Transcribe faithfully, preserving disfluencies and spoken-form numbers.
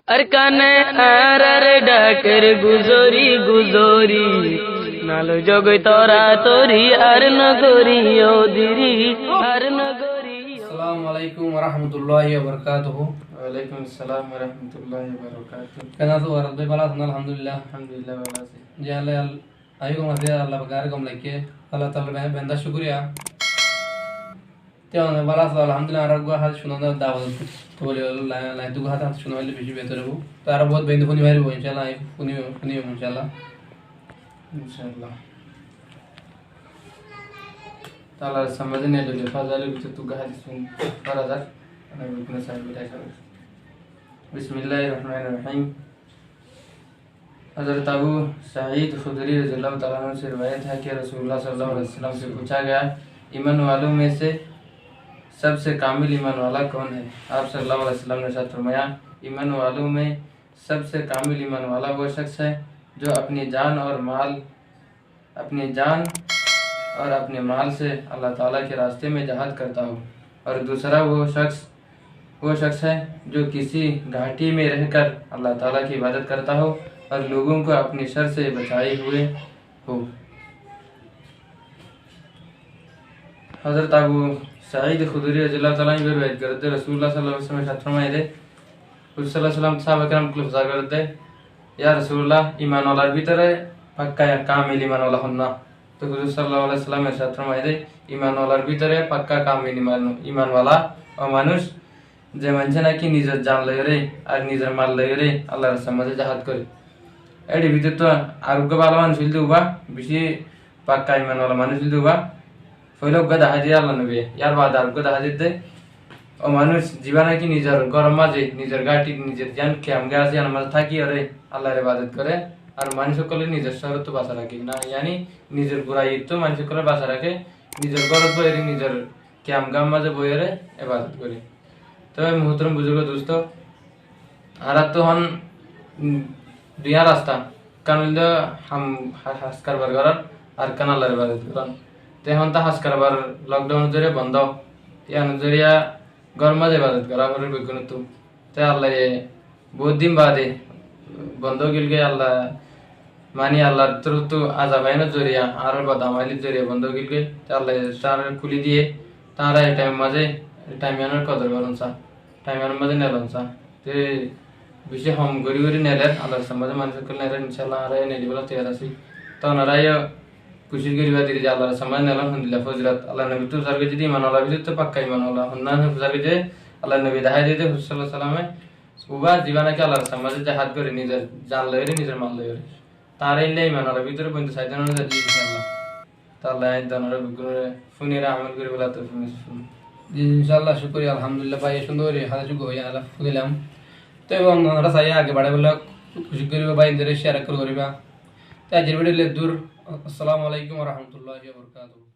Arkane añárar dháker guzori guzori, naloi zogoi tora tori, ar nogorí ó diri, ar nogorí ó. Assalamu alaikum wa rahmatullahi wa barakatuhu. Wa alaikum assalam wa rahmatullahi wa barakatuhu. Ken asó Farhad bái? Bála asón? Alhamdulillah. Alhamdulillah, bála así. Ji, Allah, añí gom así, Allah pake añáre gom raikké, Allah taalar be-, bendá cúkuriya. Te one bála asó? Alhamdulillah, añára uggwá hádis cúna dawot. Te bóli, la-, la-, uggwá hádis cúna faile beci betor óibo. Te añára bout bái fúni faribó, inshallah, añí fúni, fúni, inshallah. Inshallah. Te Allah samne niyot dile fazal bútore uggwá hádis cúna fora zak. Mane, bútore sahih bútore sahih. Bismillahir Rahmanir Rahim. حضرت ابو سعید خدری رضی اللہ تعالیٰ عنہ سے روایت ہے کہ رسول اللہ صلی اللہ علیہ وسلم سے پوچھا گیا، ایمان والوں میں سے سب سے کامل ایمان والا کون ہے؟ آپ صلی اللہ علیہ وسلم نے ارشاد فرمایا، ایمان والوں میں سب سے کامل ایمان والا وہ شخص ہے جو اپنی جان اور مال اپنی جان اور اپنے مال سے اللہ تعالیٰ کے راستے میں جہاد کرتا ہو، اور دوسرا وہ شخص، وہ شخص ہے جو کسی گھاٹی میں رہ کر اللہ تعالیٰ کی عبادت کرتا ہو اور لوگوں کو اپنے شر سے بچائے ہوئے ہو۔ Hazrot Abu Said Khudri radiyallahu ta'ala anhu riwayat goré de, Rasulullah sallallahu alaihi wasallam ارشاد فرمائے de, Rasul sallallahu alaihi wasallam sáhaba keram ókkole fusár goré de, "Ya Rasulullah, iman olar bútore pakka kamil iman ola honnúa?" Te Huzur sallallahu alaihi wasallam ارشاد فرمائے de, iman olar bútore pakka kamil iman, iman ola ó manúic, ze maincé náki nizor jan loiyóre ar nizor mal loiyóre Allahr rastar maze jihad goré. Ére bútore to ar uggwá bála manúic óilde uggwá, beci pakka iman ola manúic óilde uggwá. Foila uggwá dahái diyé Allar nobiye, yar baade ar uggwá dahái diyé de, ó manúic zibá náki nizor góror maze, nizor gáñçit, nizor ziyán kiyamgah asé, yíanor maze tákiyóre Allar ibadot goré, ar manúic ókkole nizor córottu basai raké, na, yáni nizor buraittu manúic ókkole basai raké, nizor górot boiyóre, nizor kiyamgahor maze boiyóre ibadot goré. Te muhtarom buzurgo dustó, añárattú hon, um, duiyán rasta, ekkán óilde ham, ha-, has karbar gorón, ar ekkán Allar ibadot gorón. Te hon to has karbar lockdown or zoriya bondó, te yíanor zoriya góror maze ibadot gorá forer beggúnottú. Te Allaye bout din baade bondó ói giyói, Allah, mani Allar torofttú azab ainor zoriya, añárar bad amalir zoriya bondó ói giyói. Te Allaye tarare kúli diyé, tará e thaim or maze, e thaim yíanor kodor gorón sa, thaim yíanor maze nelon sa. Te beci hom gorí gorí neler, Allar rastar maze manúic ókkol neler, inshallah añára e nelibálla toiyar así. Te onora yó kucíc goríba de ze Allar rastar maze nelon, hondilla fozilot. Allar nobittú fusár goijjé de iman olar bútore pakka iman ola honnúa, fusár goijjé, Allar nobiye dahái diyé de, Huzur sallallahu alaihi wasallame, uggwá zibá náki Allar rastar maze jihad goré, nizor jan loiyóre, nizor mal loiyóre. Tará illa iman olar bútore bointo saidde no zai de, inshallah. Te Allaye añí donore beggúnore fúnire amol goríbolla toufik nosib formo. Ji, inshallah, cúkuriya, alhamdulillah, bái, cúndor gorí hádis uggwá hoiyé, añára fúnilam. Te onora sai age baraibálla kucíc goríba, bái, indore share goríba. Te aijjar video illa eddúr. Assalamu alaikum wa rahmatullahi wa barakatuhu.